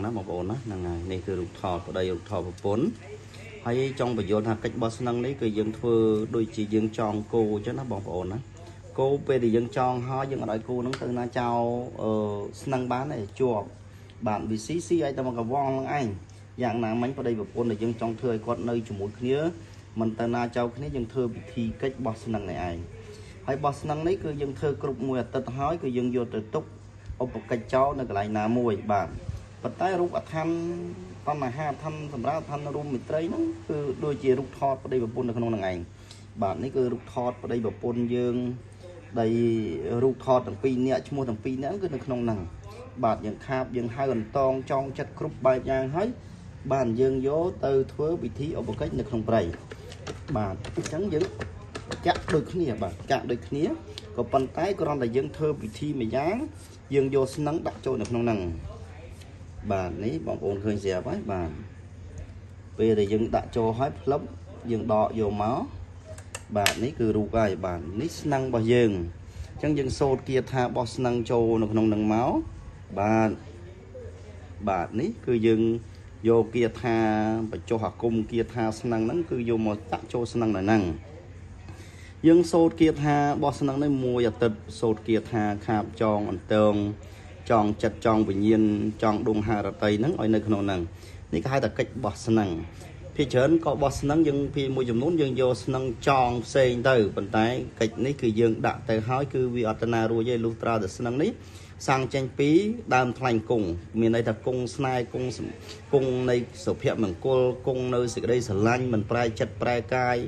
ណាបងប្អូនណាហ្នឹងហើយនេះគឺរូបថតប្តីរូបថតប្រពន្ធហើយចង់បញ្យល់ថាកិច្ចបោះស្នឹងនេះគឺយើងធ្វើដូចជាយើងចងគោអញ្ចឹងណាបងប្អូនណាគោពេលដែលយើងចងហើយយើងអត់ឲ្យគោហ្នឹងទៅណាចោលស្នឹងបានទេជាប់បាទវាស៊ីស៊ីឲ្យតែមកកវងហ្នឹងឯងយ៉ាងណាមិញប្តីប្រពន្ធដែលយើងចង់ធ្វើឲ្យគាត់នៅជាមួយគ្នាមិនទៅណាចោលគ្នាយើងធ្វើពិធីកិច្ចបោះស្នឹងនេះឯងហើយបោះស្នឹងនេះគឺយើងធ្វើគ្រប់មួយអាទិត្យហើយគឺយើងយកទៅទុកឧបកិច្ចចោលនៅកន្លែងណាមួយបាទប៉ុន្តែរូបអឋានតណ្ហាអឋានសម្រាប់អឋានរួមមិត្រីហ្នឹងគឺដូចជារូបថតប្តីប្រពន្ធនៅក្នុងហ្នឹងឯងបាទនេះគឺរូបថតប្តីប្រពន្ធយើងដែលរូបថតទាំងពីរនាក់ឈ្មោះទាំងពីរនាក់គឺនៅក្នុងហ្នឹងបាទយើងខាបយើងហៅអន្តងចងចិត្តគ្រប់បែបយ៉ាងហើយបាទយើងយកទៅធ្វើពិធីឧបកិច្ចនៅក្នុងព្រៃបាទអញ្ចឹងយើងចាក់ដូចគ្នាបាទចាក់ដូចគ្នាក៏ប៉ុន្តែគ្រាន់តែយើងធ្វើពិធីមួយយ៉ាងយើងយកស្នឹងដាក់ចូលនៅក្នុងហ្នឹងបាទនេះបងប្អូនឃើញស្រាប់ហើយបាទពេលដែលយើងដាក់ចូលហើយផ្លឹបយើងដកយកមកបាទនេះគឺរូបហើយបាទនេះស្នឹងរបស់យើងអញ្ចឹងយើងសូត្រគាថាបោះស្នឹងចូលនៅក្នុងហ្នឹងមកបាទបាទនេះគឺយើងយកគាថាបញ្ចុះអាគមគាថាស្នឹងហ្នឹងគឺយកមកដាក់ចូលស្នឹងនៅហ្នឹងយើងសូត្រគាថាបោះស្នឹងនេះមួយអាទិត្យសូត្រគាថាខាបចងអន្តងចងចិត្តចងវិញ្ញាណចងដួងហារតីហ្នឹងឲ្យនៅក្នុងហ្នឹងនេះគេហៅថាកិច្ចបោះស្នឹងភាគច្រើនក៏បោះស្នឹងយើងពីមួយចំនួនយើងយកស្នឹងចងផ្សេងទៅប៉ុន្តែកិច្ចនេះគឺយើងដាក់ទៅហើយគឺវាអត់តាណារួចទេលុះត្រាតែស្នឹងនេះសាំងចេញពីដើមថ្លែងគង់មានន័យថាគង់ស្នេហ៍គង់គង់នៃសុភមង្គលគង់នៅសេចក្តីស្រឡាញ់មិនប្រែចិត្តប្រែកាយ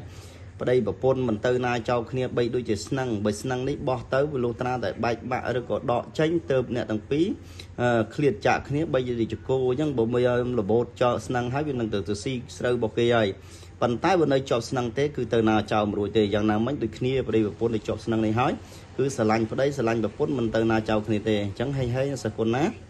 ប្តីប្រពន្ធមិនទៅណាចោលគ្នាបីដូចជាស្នឹងបើស្នឹងនេះបោះទៅវាលុះត្រាតែបែកបាក់ឬក៏ដកចេញទៅអ្នកទាំងពីរឃ្លាតចាក់គ្នាបីជាគោអញ្ចឹងបើមើលរបូតចោលស្នឹងហើយវានឹងទៅស៊ីស្រូវរបស់គេហើយប៉ុន្តែបើនៅជាប់ស្នឹងទេគឺទៅណាចោលមិនរួចទេយ៉ាងណាមិញដូចគ្នាប្តីប្រពន្ធដែលជាប់ស្នឹងនេះហើយគឺស្រឡាញ់ប្តីស្រឡាញ់ប្រពន្ធមិនទៅណាចោលគ្នាទេអញ្ចឹងហេហេសគុណណា។